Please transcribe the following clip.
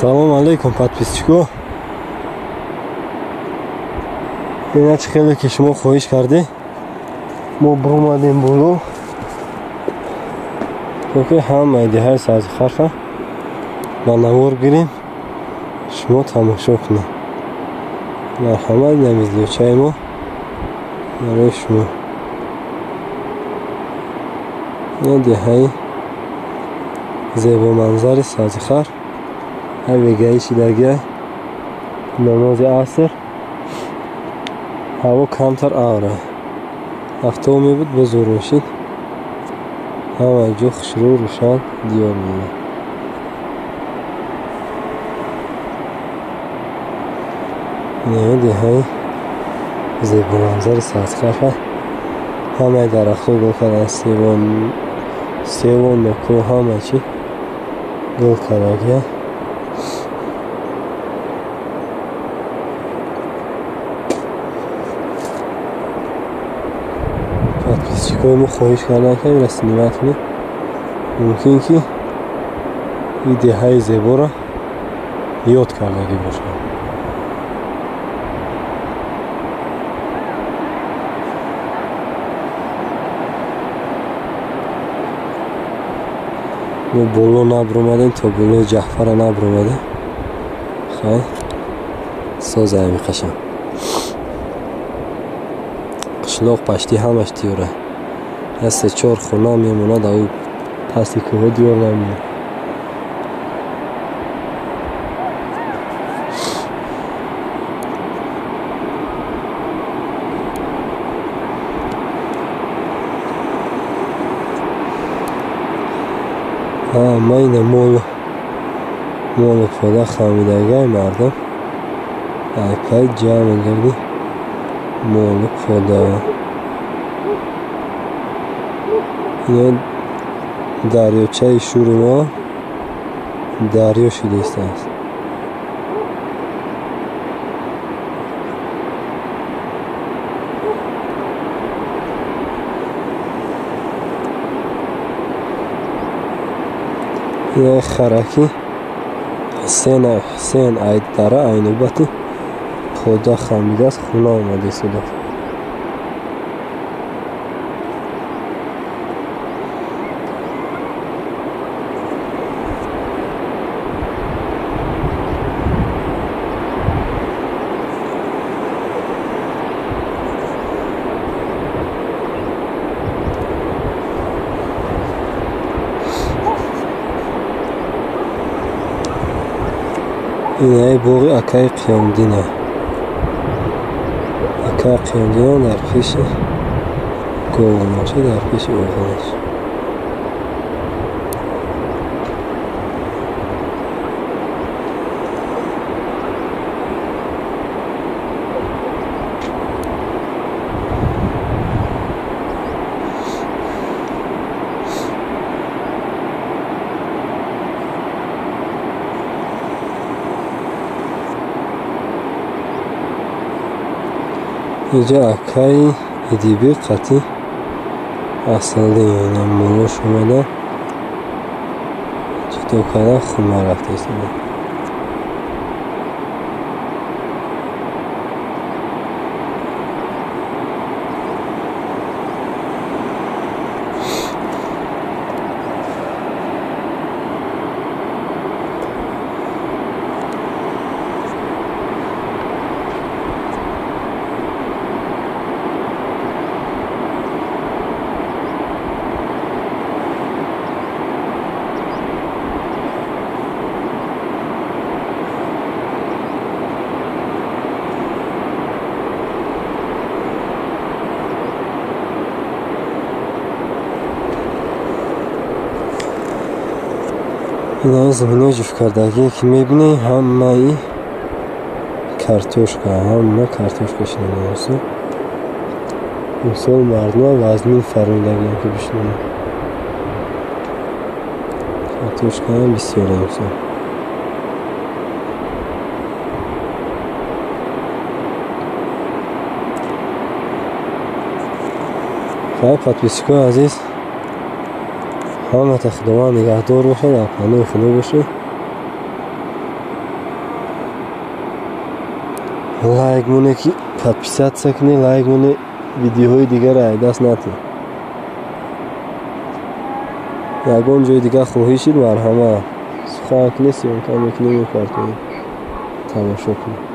Салом алейкум, подписчико. Иначе хеле ки шумо хоҳиш кардӣ, мо бромадем боло, то ки ҳамаи деҳаи Сабзихарха ба навор гирем, шумо тамошо кунед. Марҳамат, намиздиёчаи мо барои шумо. Ин деҳаи зебоманзари Сабзихар, ҳамегаи шидагиай намози аср, ҳаво камтар авра, афтоб мебуд, боз зур мешид. Ҳама ҷо хушрӯ рӯшан диёр мемонад. Ин деҳаи зебоманзари Сабзихарха, ҳамаи дарахтҳо гул карданд, севу ноку ҳама чӣ гул кардагия. Подписчикои мо хоҳиш карданд, ки инро снимать кунем. Мумкин ки ин деҳаи зеборо ёд кардагӣ бошад. Мо боло набромадем, то болои Ҷаъфара набромадем. Хай созаем меқашам. Қишлоқ пашти ҳамаш диёра. Я се-чор хона мемонад, ав пасти кӯҳо диёр намемонад. Ҳама ина молу пода хамидагиай мардум. Айпай ҷамъ мегардӣ молу пода. Ина дарёчаи шури мо дарё шудааст. Ина хараки Ҳусен айдара айнобати пода хамидааст, хона омада истодааст. Инаи боғи акаи Қиёмдина. Акаи Қиёмдина дар пеши говонаша, дар пеши оғонаш. Инҷа акаи Идибӣ қатъи аслӣ ина молош омада ҷудо кардан хума рафта истода. Ина заминои ҷуфткардагие ки мебинем, ҳамаи картошка, ҳама картошка шинонааст. Имсол мардума вазмин фаромидагианд ки бишинонанд. Картошкаам бисёр имсол. Хай, подписчикои азиз, ҳамата Худованд нигаҳдор бошад, дар паноҳи Худо бошед. Лайк моне, ки подписаться кунед, лайк моне, видеоҳои дигарро ай даст натиҳед. Ягон ҷои дигар хоҳишид, марҳамат, сухан кунед, съёмка мекунем, мепартоем, тамошо кунед.